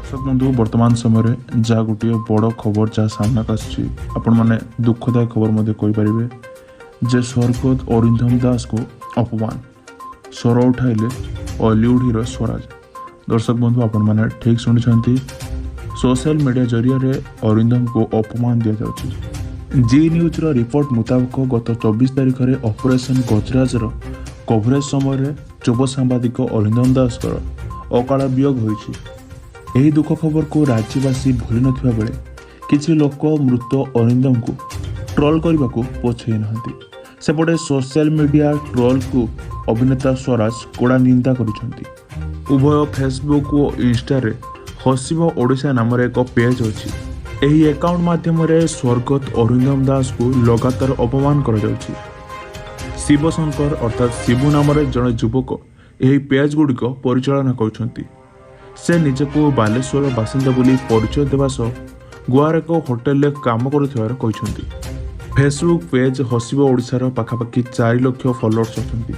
ଦର୍ଶକ ବନ୍ଧୁ, ବର୍ତ୍ତମାନ ସମୟରେ ଯାହା ଗୋଟିଏ ବଡ଼ ଖବର ଯାହା ସାମ୍ନାକୁ ଆସିଛି, ଆପଣମାନେ ଦୁଃଖଦାୟକ ଖବର ମଧ୍ୟ କହିପାରିବେ ଯେ ସ୍ୱର୍ଗତ ଅରିନ୍ଦମ ଦାସକୁ ଅପମାନ, ସ୍ୱର ଉଠାଇଲେ ଅଲିଉଡ଼ ହିରୋ ସ୍ୱରାଜ। ଦର୍ଶକ ବନ୍ଧୁ, ଆପଣମାନେ ଠିକ୍ ଶୁଣିଛନ୍ତି, ସୋସିଆଲ ମିଡ଼ିଆ ଜରିଆରେ ଅରିନ୍ଦମକୁ ଅପମାନ ଦିଆଯାଉଛି। ଜି ନ୍ୟୁଜ୍ର ରିପୋର୍ଟ ମୁତାବକ, ଗତ 24 ତାରିଖରେ ଅପରେସନ ଗଜରାଜର କଭରେଜ ସମୟରେ ଯୁବ ସାମ୍ବାଦିକ ଅରିନ୍ଦମ ଦାସଙ୍କର ଅକାଳ ବିୟୋଗ ହୋଇଛି। ଏହି ଦୁଃଖ ଖବରକୁ ରାଜ୍ୟବାସୀ ଭୁଲି ନଥିବା ବେଳେ କିଛି ଲୋକ ମୃତ ଅରିନ୍ଦମଙ୍କୁ ଟ୍ରୋଲ୍ କରିବାକୁ ପଛେଇ ନାହାନ୍ତି। ସେପଟେ ସୋସିଆଲ ମିଡ଼ିଆ ଟ୍ରୋଲ୍କୁ ଅଭିନେତା ସ୍ୱରାଜ କଡ଼ା ନିନ୍ଦା କରିଛନ୍ତି। ଉଭୟ ଫେସବୁକ୍ ଓ ଇନଷ୍ଟାରେ ହସିବ ଓଡ଼ିଶା ନାମରେ ଏକ ପେଜ୍ ଅଛି। ଏହି ଆକାଉଣ୍ଟ ମାଧ୍ୟମରେ ସ୍ୱର୍ଗତ ଅରିନ୍ଦମ ଦାସଙ୍କୁ ଲଗାତାର ଅପମାନ କରାଯାଉଛି। ଶିବଶଙ୍କର ଅର୍ଥାତ୍ ଶିବୁ ନାମରେ ଜଣେ ଯୁବକ ଏହି ପେଜ୍ ଗୁଡ଼ିକ ପରିଚାଳନା କରୁଛନ୍ତି। ସେ ନିଜକୁ ବାଲେଶ୍ୱର ବାସିନ୍ଦା ବୋଲି ପରିଚୟ ଦେବା ସହ ଗୋଆର ଏକ ହୋଟେଲରେ କାମ କରୁଥିବାର କହିଛନ୍ତି। ଫେସବୁକ୍ ପେଜ୍ ହସିବ ଓଡ଼ିଶାର ପାଖାପାଖି 4 ଲକ୍ଷ ଫଲୋଅର୍ସ ଅଛନ୍ତି।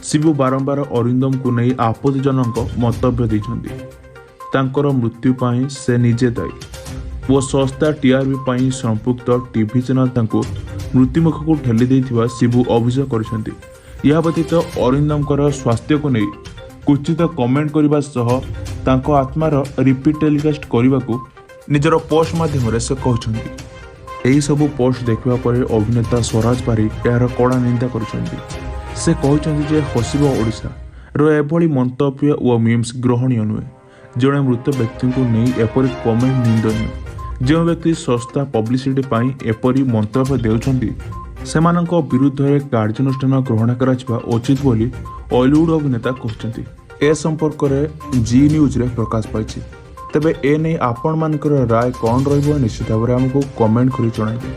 ଶିବୁ ବାରମ୍ବାର ଅରିନ୍ଦମକୁ ନେଇ ଆପତ୍ତିଜନକ ମନ୍ତବ୍ୟ ଦେଇଛନ୍ତି। ତାଙ୍କର ମୃତ୍ୟୁ ପାଇଁ ସେ ନିଜେ ଦାୟୀ ଓ ଶସ୍ତା ଟିଆରପି ପାଇଁ ସମ୍ପୃକ୍ତ ଟିଭି ଚ୍ୟାନେଲ ତାଙ୍କୁ ମୃତ୍ୟୁମୁଖକୁ ଠେଲି ଦେଇଥିବା ଶିବୁ ଅଭିଯୋଗ କରିଛନ୍ତି। ଏହା ବ୍ୟତୀତ ଅରିନ୍ଦମଙ୍କର ସ୍ୱାସ୍ଥ୍ୟକୁ ନେଇ କୁଚିତ କମେଣ୍ଟ କରିବା ସହ ତାଙ୍କ ଆତ୍ମାର ରିପିଟ୍ ଟେଲିକାଷ୍ଟ କରିବାକୁ ନିଜର ପୋଷ୍ଟ ମାଧ୍ୟମରେ ସେ କହିଛନ୍ତି। ଏହି ସବୁ ପୋଷ୍ଟ ଦେଖିବା ପରେ ଅଭିନେତା ସ୍ୱରାଜ ବାରିକ ଏହାର କଡ଼ା ନିନ୍ଦା କରିଛନ୍ତି। ସେ କହିଛନ୍ତି ଯେ ହସିବ ଓଡ଼ିଶାର ଏଭଳି ମନ୍ତବ୍ୟ ଓ ମିମ୍ସ ଗ୍ରହଣୀୟ ନୁହେଁ। ଜଣେ ମୃତ ବ୍ୟକ୍ତିଙ୍କୁ ନେଇ ଏପରି କମେଣ୍ଟ ନିନ୍ଦନୀୟ। ଯେଉଁ ବ୍ୟକ୍ତି ଶସ୍ତା ପବ୍ଲିସିଟି ପାଇଁ ଏପରି ମନ୍ତବ୍ୟ ଦେଉଛନ୍ତି, ସେମାନଙ୍କ ବିରୁଦ୍ଧରେ କାର୍ଯ୍ୟାନୁଷ୍ଠାନ ଗ୍ରହଣ କରାଯିବା ଉଚିତ ବୋଲି ଅଲିଉଡ୍ ଅଭିନେତା କହିଛନ୍ତି। ଏ ସମ୍ପର୍କରେ ଜି ନ୍ୟୁଜ୍ରେ ପ୍ରକାଶ ପାଇଛି। ତେବେ ଏ ନେଇ ଆପଣମାନଙ୍କର ରାୟ କ'ଣ ରହିବ, ନିଶ୍ଚିତ ଭାବରେ ଆମକୁ କମେଣ୍ଟ କରି ଜଣାଇବେ।